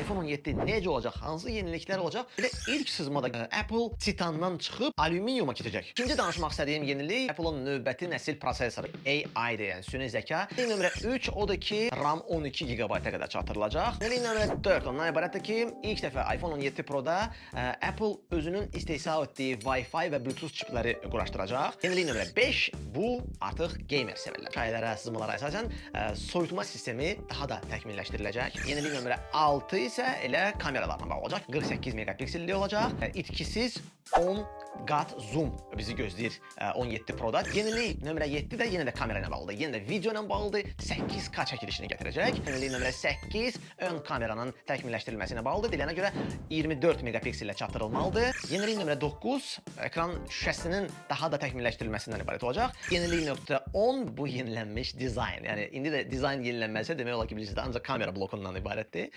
iPhone 17 necə olacaq, hansı yeniliklər olacaq? Elə ilk sızmada Apple titandan çıxıb alüminiuma keçəcək. İkinci danışmaq istədiyim yenilik Apple-ın növbəti nəsil prosesoru AI deyən süni zəka. Yenilik nömrə 3 odur ki, RAM 12 GB-a qədər çatdırılacaq. Yenilik nömrə 4 ondan ibarətdir ki, ilk dəfə iPhone 17 Pro-da Apple özünün istehsal etdiyi Wi-Fi və Bluetooth çipləri quraşdıracaq. Yenilik nömrə 5, bu artıq gamer sevərlər. Şayələrə, sızmalara əsasən soyutma sistemi daha da təkmilləşdiriləcək. Yenilik nömrə 6 isə elə kameralarla bağlı olacaq. 48 megapikselli olacaq. İtkisiz 10 qat zoom bizi gözləyir 17 Pro-da. Yenilik nömrə 7 də yenə də kamera ilə bağlıdır. Yenə də video ilə bağlıdır. 8K çəkilişini gətirəcək. Yenilik nömrə 8 ön kameranın təkmilləşdirilməsi ilə bağlıdır. Deyilənə görə 24 megapiksellə çatdırılmalıdır. Yenilik nömrə 9 ekran şüşəsinin daha da təkmilləşdirilməsindən ibarət olacaq. Yenilik nöqtə 10 bu yenilənmiş dizayn. Yəni indi də dizayn yenilənməsi demək olar ki, bilirsiniz də ancaq kamera blokundan ibarətdir.